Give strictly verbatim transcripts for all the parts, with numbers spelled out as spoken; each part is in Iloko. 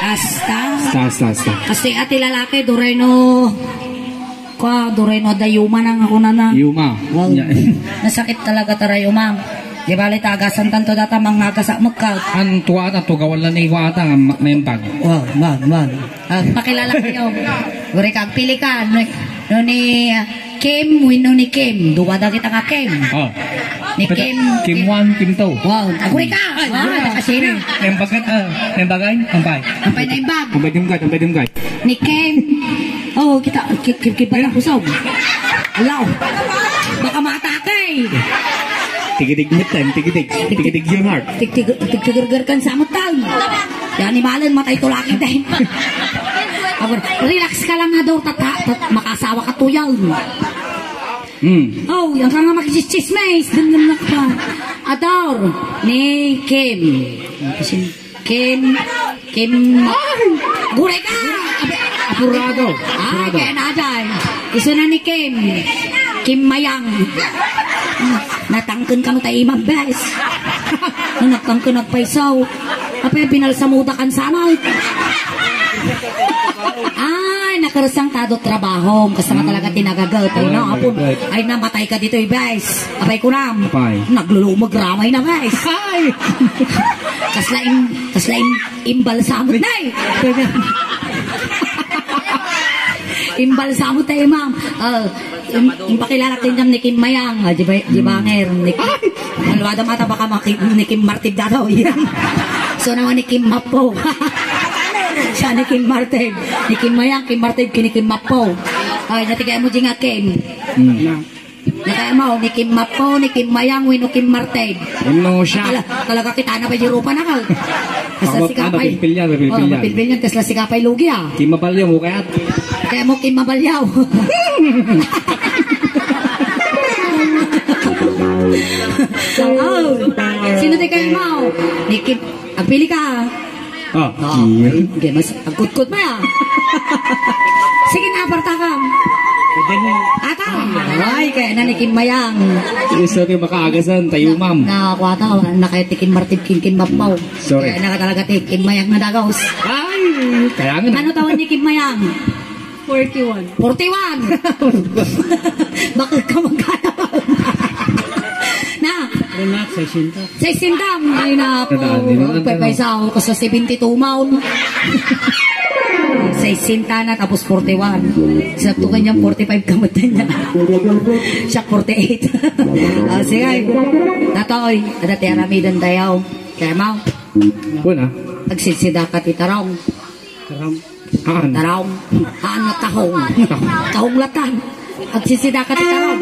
Asta. Asta, asta, asta. Kasi ati lalaki, duray no, kwa, duray no da yuma na nga kunana. Yuma. Wow. Nya. Nasakit talaga ta rayuma. Di bali, tagasan tanto data, mangagas a mekkat. Antua ta, tugawan lang ni Iwata, nga ma-, naimbag. Wow, man, man. Ah, pakilala kayo. Guri ka, pili ka. No, no ni, ah, Kim, wenno ni Kim. Duwa dagita nga Kim. Oh. Ni Pwede Kim, Kim Kim. One, Kim Two. Wow, aguri ka. Ay, Wow, aguri ka. Nakasira. Nembag-, ah, nembagay? Ampay. Ampay na imbag. Ampay dimgay, ampay dimgay. Ni Kim. Oh, kita, ki-, ki-, ki-, bata kusog. Alaw. Baka matake. Tigidig mo, Tem, tigidig. Tigidig your heart. Tig-, tig-, tig-, tigirgir kan sa mo, Tem. Yan, imalan, matay to lagi, Tem. Aguri, relax ka lang nga daw, tata, tat-, makasawa ka to yan. Hmm. Oh, yan ka nga makisismis. Dun, dun, dun, pa. Ador ni Kim. Kim, Kim. Ay! Gure ka! Apurado. Ay, Apurado. Kaya na, Jay. Isu na ni Kim. Kim Mayang. Natangken kami tayo, Imam Bes. Nung nagtangken, nagpaisaw. Apay, binalsamuda kan sanay. Ay, nakarsang tado trabaho. Kasta nga talaga tinagagat. Ay, Ay, na, apon. Nagagat. Ay, namatay ka dito, eh, guys. Apay ko na. Apay. Naglulumag ramay na, guys. Ay! Kasla im-, kasla im-, imbalsamot na, eh. Nay! Imbalsamot tayo, ma'am. Oh, Im-, impakilala ti inyam ni Kim Mayang, ah, di ba, di banger, ni Kim. Malwada mata baka maki-, ni Kim Martib dadaw, yan. So, naman ni Kim Mapo. Siya ni Kim Martib. Ni Kim Mayang, Kim Martib, kini Kim Mapo. Ay, natigay mo di nga Kim. Hmm. Nakaya mo, ni Kim Mapo, ni Kim Mayang, wenno Kim Martib. Ano siya? Tala-, talaga kita na ba di rupa na ka? Basta Ako, si ano, Kapay. Pilpil yan, pilpil Oh, yan. Pilpil yan, kasla si Kapay lugi, ah. Kim Mabalyaw mo kaya? Kaya mo Kim Mabalyaw. Oh, sino di kayo mo? Ni Kim, agpili ka. Ah. Oh, okay, mas agkutkot mo, ah. Sige na, aparta ka. Ata. Ay, kaya na ni Kim Mayang. Yes, sorry, makaagasan tayo, ma'am. Na, na, kuwata, na kaya ti Kim Martib, Kim, Kim Mapaw. Sorry. Kaya na talaga ti Kim Mayang na dagaws. Ay, kaya nga na. Ano taon ni Kim Mayang? Forty-one. Forty-one! Bakit ka magkano? Na? Renak, sesenta. Sesenta! Ay, na po. Kadali naman, Pagpapaisaw ko sa seventy-two maon. Sesenta na, tapos forty-one. Sa tukan niyang forty-five kamatay niya. Siya forty-eight. Ah, sige. Natoy, ada ti aramidan tayo. Kaya mo? Una. Agsidsida ka ti tarong. Tarong. Haan. Tarong. Haan nga tahong. Tahong. Tahong latan. Agsidsida ka ti tarong.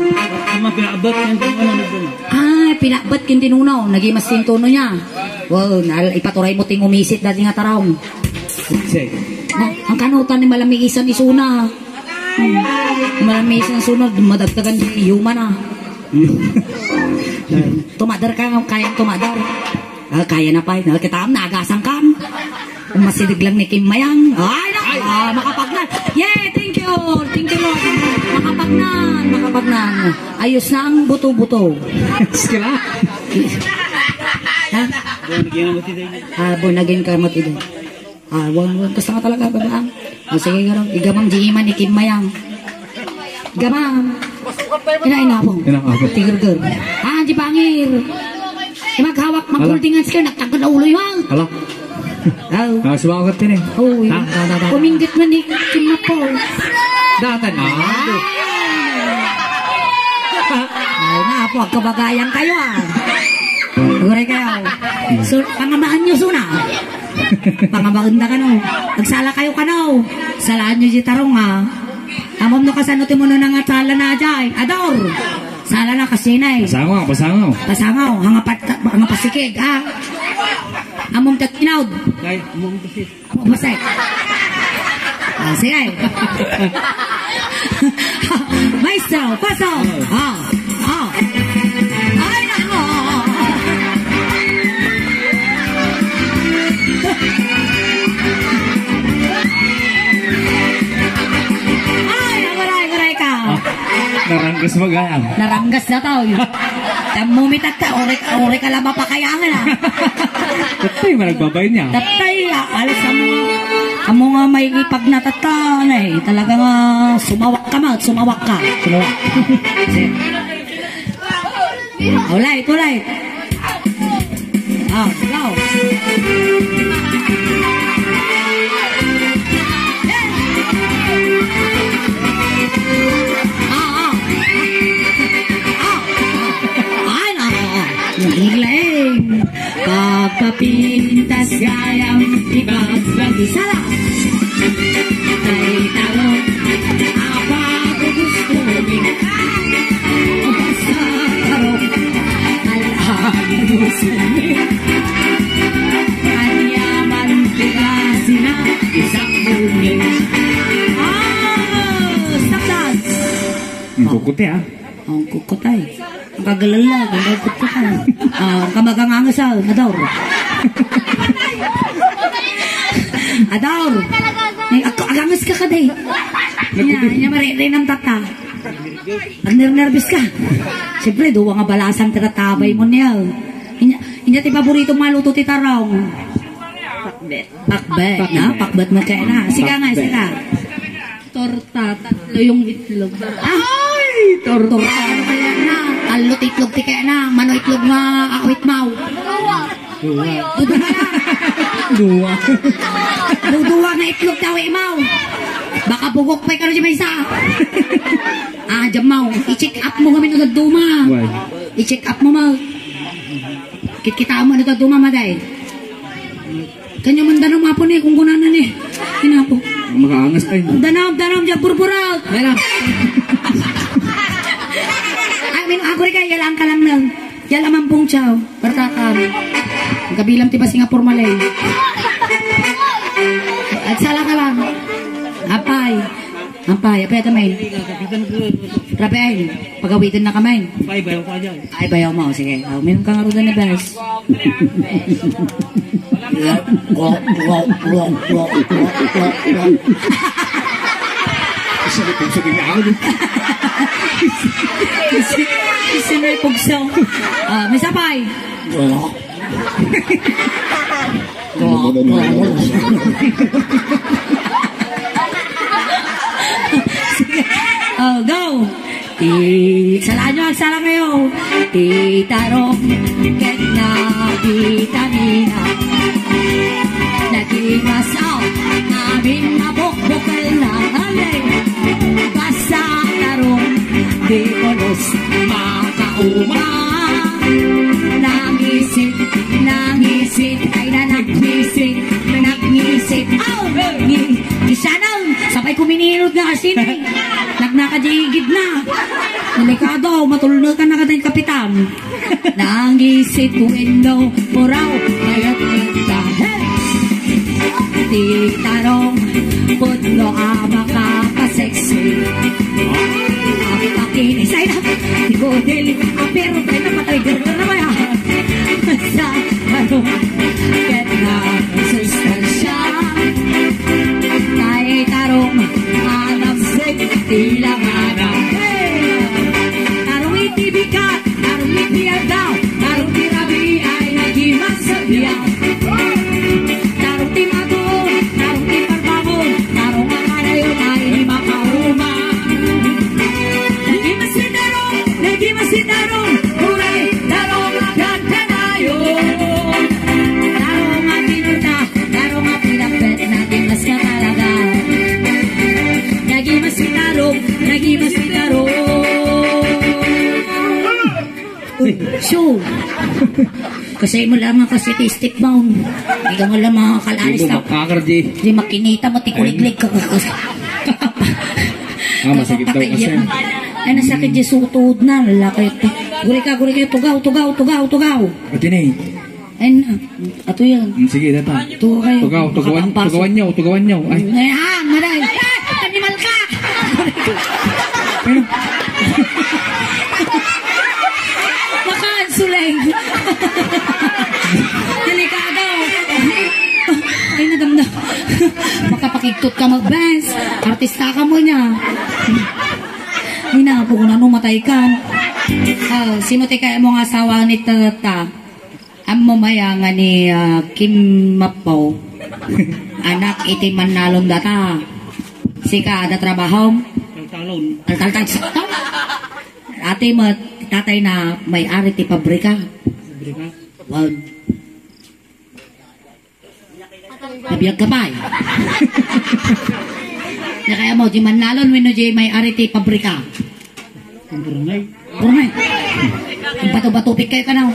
Ang mga pinaabot ng tinuno na dun. Ah, pinaabot kin tinuno. Naging mas tintuno niya. Wow, nal-, ipaturay mo ting umisit dati nga tarong. Say. Na, ang kanutan ni malamisan isuna. Hmm. Malamisan sunod, madagdagan di human, ah. Tumadar ka, kayang tumadar. Ah, kaya na pay. Nakita am, nagasan kan. Masidig lang ni Kim Mayang. Ay, na, Ay! Ah, makapagnan. Yay, thank you. Thank you, Lord. Makapagnan, makapagnan. Ayos na ang buto-buto. Sila. Ha? Born again ka, Matiday. Ah, born again ka, Matiday. Ah, wan, wan. Basta nga talaga, babaang. Ah, sige, garo. Igamang di iman ni Kim Mayang. Gamang. Ina, ina po. Ina, apo. Tigurgur. Ah, di bangir. Di maghawak, Ala. Mag-holding hands kayo, nagtagod na ulo yun. Ala. Oh. Ah, sumakat din eh. Oh, yun. Ha? Ha, ha, ha. Kuminggit man ni Kim na po. Datan. Ah. Ay na po, agkabagayan kayo, ah. Guray kayo. So, pangamaan nyo, suna. Pangabaen da kano. Agsala kayo kano. Salaan nyo di tarong, ha. Amom no kasano ti muno na nga sala na jay. Ador. Sala na kasinay. Pasangaw, pasangaw. Pasangaw. Hanga pat-, hanga pasikig, ha. Amom tat inaw. Ay, amom pasikig. Amom pasikig. Ah, sige. Maestro, pasok. Ah, ah. Ay, nako. Ay, aguray, aguray ka. Ah, naranggas mo gayam. Naranggas na tao. Tamumitat ka, ore, ore ka lang mapakayangan, ah. Tatay, managbabay niya. Tatay, ah, alas sa mga Ipagnatattan eh. Talaga nga sumawak ka, ma. Sumawak ka. Sumawak. Ulit, ulit. Ah, go. Ah, ah. Ah, ah. Ay, ah, ah. Ang hiling. Pagpapintas gayam ibagbagi. Sala. Ay, taro. Apa ko gusto ni? Basta taro. Ay, ano sini? Kanya man tigasina. Isang bunyi. Ah, stop dance. Ang kukuti, ah. Ang kukutay. Ang kagalala, ang kukutay. Ah, ang kamagangangas, ah, Ador. Ador. Ay, ako, agangas ka ka, day. Nya, nya, mare, rinam tata. Agnernerbis ka. Siyempre, duwa nga balasang tinatabay mo niya. Inya, inya ti paborito maluto ti tarong. Pakbet. Pakbet, no? Pakbet mo kaya na. Sika nga, sika. Torta, tatlo yung itlog. Ay, torta. Torta, ano kaya na? Tallo ti itlog ti kaya na. Mano itlog nga awit maw? Dua. Dua. Dudua nga itlog ti awit maw. Baka bugok pa ikaw di maysa. Ah, dyan maw. I-check up mo kami no dadduma. Why? I-check up mo maw. Kitkita mo no dadduma, maday. Kanya man danam apo ni, kung kunana ni. Inapo. Makaangas tayo. Danam, danam, dyan, burburak. Wala. Ay, min, ako rin kayo, yalaan ka lang na. Yala man pong chow. Bartakan. Ang kabilang ti ba Singapore malay. At sala ka lang. Apay. Apay, apay, apay. Rafael, pagawidennaka man. Ay, bayaw ka dyan. Ay, bayaw mo. Sige. Oh, meron kang arudan na best. Isa na pugso din ako. Isa, isa na pugso. Ah, may sapay. Sige. Oh, go. Ti, salanyo, agsalanyo. Ti tarong ket nabitamina. Nagimas, oh, amin mabukbukel na, ale. Basta tarong di pulos makauma. Nangisit, nangisit, ay na nagnisit, nagnisit, oh, nagni-, Isyanan, sapay kuminilot nga asin. Nagnaka di igid na. Delikado, matulno ka na kadang kapitan. Nangisit wenno, puraw, mayat ka. Hey! Ti tarong, pudno a makapasexy. Ang pakinis ay na, ti kudil, apero tayo na patay, ganda na ba yan? Sa tarong, ket na sustansya. Tay tarong, anam sek, ti langana. Hey! Tarong iti bigat, tarong iti aldaw, tarong ti rabii ay nagimasagya. Tarong ti mato, tarong ti parbangon, tarong a kanayon ay di makauma. Nagimas ti tarong, nagimas ti tarong, uray, tarong a kankanayon. Tarong a pinurta, tarong a pinakbet, nagimas ka talaga. Nagimas ti tarong, nagimas ti tarong. Uy, so, kasi mo lang nga kasi ti stick bound. Di ka mo lang makakalalis. Di mo na. Makakar, di. Di makinita mo, ti kuliglig ka. Ah, masakit daw kasi. Ay, nasakit di sutod na, lalaki ito. Guri ka, guri ka, tugaw, tugaw, tugaw, tugaw. Ate na eh. Ay, na. Ato yan. Mm, sige, data. Tugaw kayo. Tugaw, tugawan, Makatapas. Tugawan niyo, tugawan niyo. Ay. Ay, ah, maray. Animal ka! Makansuleng. Delikado. Ay, nadamdam. Makapakigtot ka mag-dance. Artista ka mo niya. Ay, naku, kung ano, matay ka. Ah, sino ti kaya mo nga asawa ni Tata? Ammo maya nga ni, ah, Kim Mapaw. Anak iti mannalon data. Sika, adda trabahom? Taltalon. Taltaltan sakto. Ati met, tatay na may-ari ti pabrika. Pabrika? Wan. Nabiag ka pay. Nia kayatmo, di mannalon wenno di may-ari ti pabrika? Ang purnay. Purnay. Ang bato-bato, pikay ka na.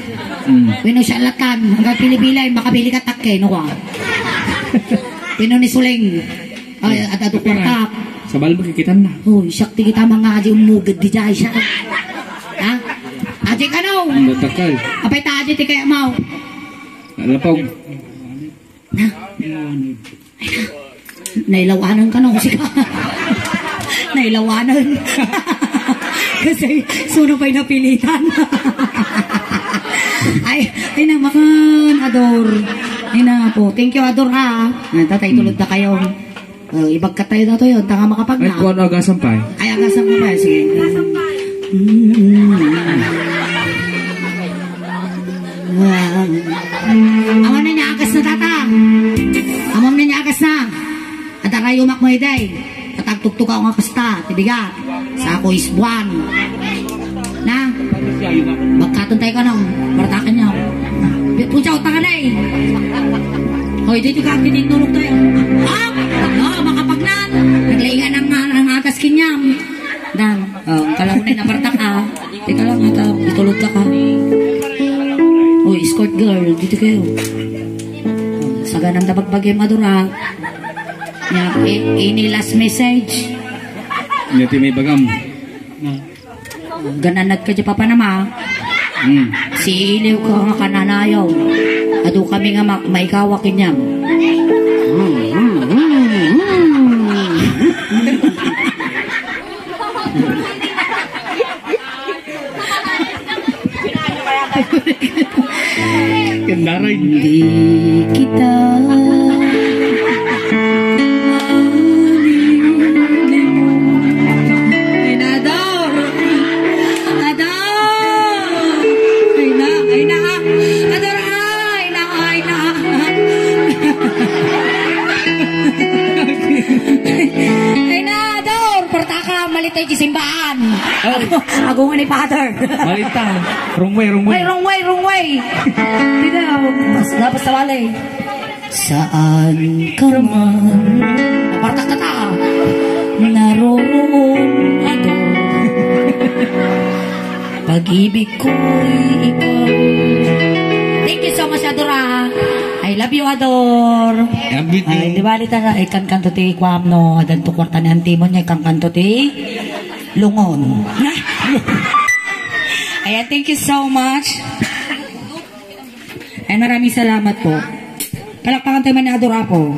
Mm. Wenno siya latan, hanggang pili-pilay, makabili ka takke, no, wa? Wenno ni Suling. Ay, at ato kwarta. Sa bal magkikitan na. Oh, siak ti kita mga aji umugad di jay siya. Ha? Aji ka, no? Ang batakal. Apay ta aji ti kayatmo. Alapog. Na? Nailawanan ka na, kasi ka. Nailawanan. Kasi, sino pa'y napilitan? Ay, ay na, makan, Ador. Ay na po. Thank you, Ador, ha. Tatay, tulod na kayo. Oh, ibagkat tayo na to yun. Tanga makapag Ay, na. Kuwan, agasan pa eh. Ay, agasan mo pa. Sige. Awan na niya agas na, tata. Awan na niya agas na. At arayo makmo, iday. At agtugtugaw nga kasta, ti bigat. Sa ako isbuan. Na? Magkatun tayo ka nang. Bartakan niya. Punsa ko tangan eh. Hoy, dito ka, tinitulog tayo. Ah! Oh, makapagnan. Naglaingan ang, ang agas kinyam. Dan. Oh, kalaunay na bartak, ah. Teka lang, ata, itulog ka ka. Uy, escort girl, dito kayo. Saganang na bagbagay madura. Nia, i-, ini last message. Nia ti may bagam. Gananat ka di papanama. Hmm. Siiliw ka nga kananayaw. Adu kami nga ma-, maikawa kinyam. Kendaray. Di kita. Ay, na, Ador. Ador. Ay, na, ay, na. Ador, ay, na, ay, na. Ay, na, Ador. Portaka, malitay di simbahan. Oh. Agungan ni Father. Malita. Wrong way, wrong way. Ay, wrong way, wrong way. Dito, basta, basta wala eh. Saan ka man? Partak ka ta. Naroon ako. Pag-ibig ko'y ikaw. Thank you so much, Ador, ah. I love you, Ador. Love you too. Ay, di ba, dita na, ikankanto ti kuam, no? Adan to kwarta ni Auntie mo niya, ikankanto ti lungon. Ayan, thank you so much. Ay, maraming salamat po. Palakpakan tayo man ni Ador, apo.